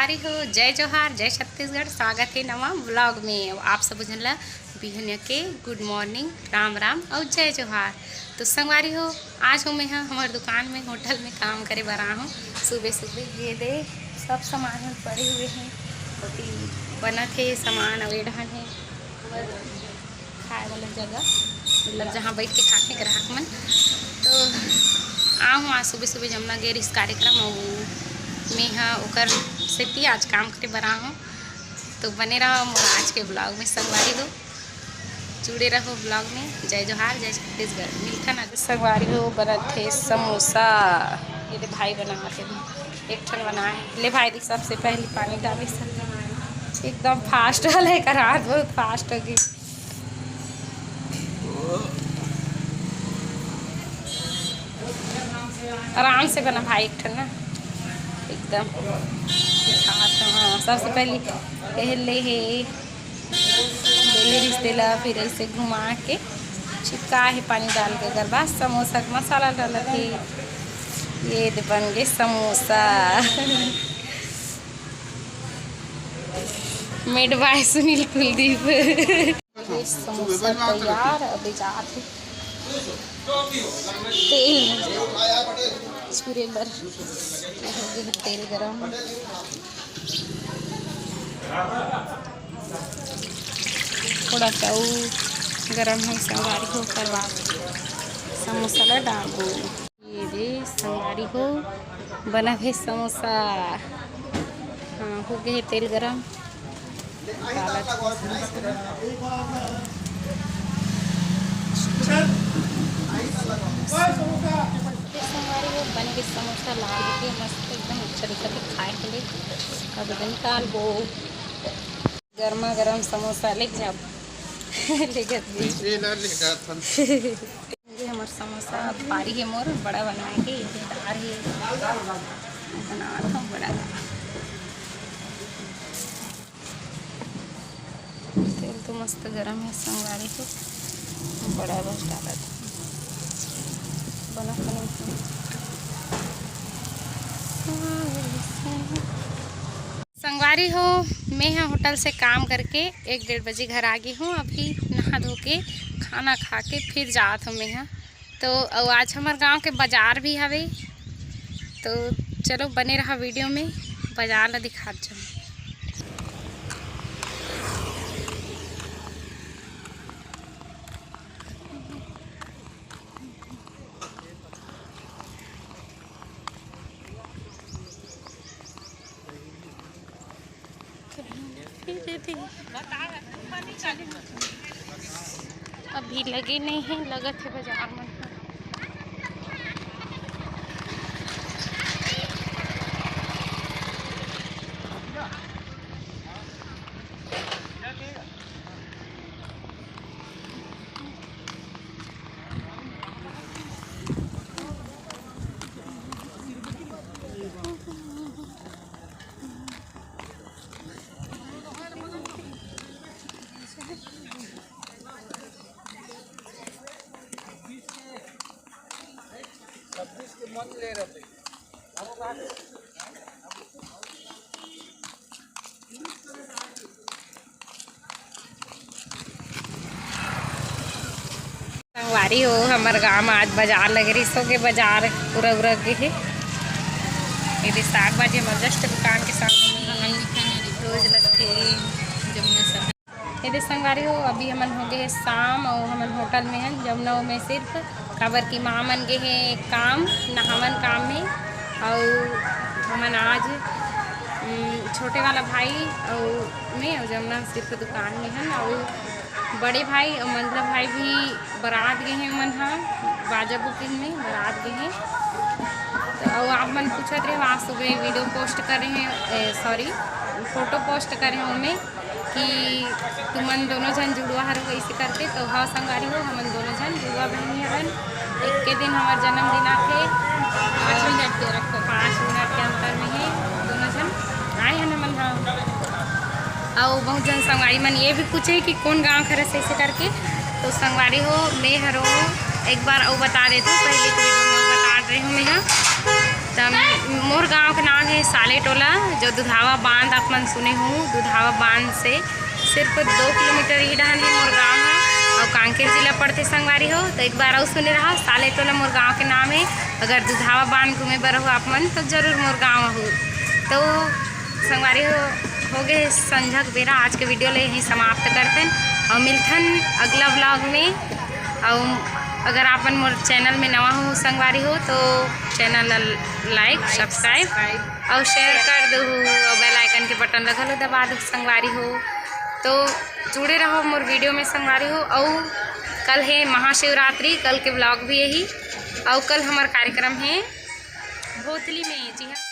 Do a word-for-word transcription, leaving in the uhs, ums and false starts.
संगवारी हो, जय जोहार, जय छत्तीसगढ़। स्वागत हे नवा vlog में। आप सब झन ला बिहनिया के good morning, राम राम अउ जय जोहार। तो संगवारी हो, आज हूँ मैं ह हमर दुकान में, होटल में काम करे बर आ हूँ। सुबह सुबह ये दे सब सामान ह पड़े हुए हैं, ओती बनत हे सामान अउ ए डहन हे खाए वाला जगह, मतलब जहाँ बैठ के खाथे ग्राहक मन। तो आ हूँ, आज सुबह सुबह जमुना गे रिहिस कार्यक्रम, अउ मैं ह ओकर सेती आज काम करे बर आ हूँ। तो बने रहो मोर आज के vlog में संगवारी हो, जुड़े रहो vlog में। जय जोहार, जय छत्तीसगढ़। मिलथन आज। संगवारी हो, बनत हे समोसा। ये दे भाई बनावत हे, एक ठन बनाए। ले भाई, देख, सबसे पहले पानी डाले सब, एकदम fast वाला है, कर हाथ बहुत fast हो गई। आराम से बना भाई, एक ठन ना, एकदम खास। हाँ, सबसे पहले पहले हे बेले रिश्ते ला, फिर ऐसे घुमा के चिपका हे पानी डाल के। अगर बस समोसा के मसाला डालत हे, ये दे बन गए समोसा। Made by Sunil Kuldeep. ये समोसा तैयार, अभी जात हे तेल में छुरे बर। ये हो गए तेल गरम, थोड़ा सा अउ गरम हो संगवारी हो, ओकर बाद समोसा ला डालबो। ये दे संगवारी हो, बनत हे समोसा। हाँ, हो गए तेल गरम। डालत हे समोसा। ये संगवारी हो, बन गए समोसा लाल होके मस्त एकदम अच्छा दिखत हे खाए के लिए। अब इधर निकालबो। गर्मा गर्म समोसा लेके जाओ। लेके भी। ये ना लेके जात हन। ये हमर समोसा पारी हे मोर बड़ा बनाए के, ये दार हे, बनात हूँ बड़ा। तेल तो मस्त गरम हे संगवारी हो, बड़ा बस डालत हूँ। बना बना। संगवारी हो, मैं ह होटल से काम करके एक डेढ़ बजे घर आ गे हूँ। अभी नहा धो के, खाना खा के फिर जात हूँ मैं ह। तो अउ आज हमर गांव के बाजार भी हवे, तो चलो बने रहा वीडियो में, बाजार ला दिखात जाऊँ। अभी लगे नहीं है, लगत है बाजार मन ह। संगवारी हो, हमर गांव में आज बाजार लगे रहिस, हो गे बाजार पूरा उरा गे हे। ये दे साग भाजी हमर just दुकान के सामने रोज लगथे। जमुना सब। ये दे संगवारी हो, अभी हमन हो गे शाम अउ हमन होटल में हन, जमुना में सिर्फ काबर कि माँ मन गे हे काम, नहावन काम में, अउ हमन आज, उम, छोटे वाला भाई अउ मैं अउ जमुना सिर्फ दुकान में हन, अउ बड़े भाई अउ मंझला भाई भी बरात गे हे, मन ह बाजा बुकिंग में बरात गे हे। तो अउ आप मन पूछत रहे, आज सुबह वीडियो पोस्ट करे हे, ए, सॉरी, फोटो पोस्ट करे हे ओमे कि तुमन दोनों झन जुड़वा हरो कइसे करके। तो हाँ संगवारी हो, हमन दोनों झन जुड़वा बहिनी हवन। एक के दिन हमर जन्मदिन आथे, पाँच मिनट के रखो, पाँच मिनट के अंतर में ही दोनों झन आए हन हमन। हाँ, अउ बहुत झन संगवारी मन ये भी पूछे कि कौन गांव खरस ऐसे करके। तो संगवारी हो, मैं हरो एक बार अउ बता देती हूँ, पहले के वीडियो में बता रही हूँ मैं, हाँ। त मोर गांव के नाम हे साले टोला, जो दुधावा बांध आप मन सुने हो। दुधावा बांध से सिर्फ दो किलोमीटर ही डहन हे मोर गांव ह, अउ कांकेर जिला पड़थे संगवारी हो। तो एक बार अउ सुने रहा, साले टोला मोर गांव के नाम हे। अगर दुधावा बांध घूमे बर हो आप मन, तो जरूर मोर गांव हो। तो संगवारी हो, हो गए संझा के बेरा, आज के वीडियो ले यहीं समाप्त करथन अउ मिलथन अगला व्लॉग में। अउ अगर आप मन मोर चैनल में नवा हो संगवारी हो, तो चैनल ला लाइक, सब्सक्राइब अउ शेयर कर दो, अउ बेल आइकन के बटन ला घलो दबा दो संगवारी हो। तो जुड़े रहो मोर वीडियो में संगवारी हो। अउ कल हे महाशिवरात्रि, कल के व्लॉग भी यही। अउ कल हमर कार्यक्रम हे भोतली में, जी हाँ।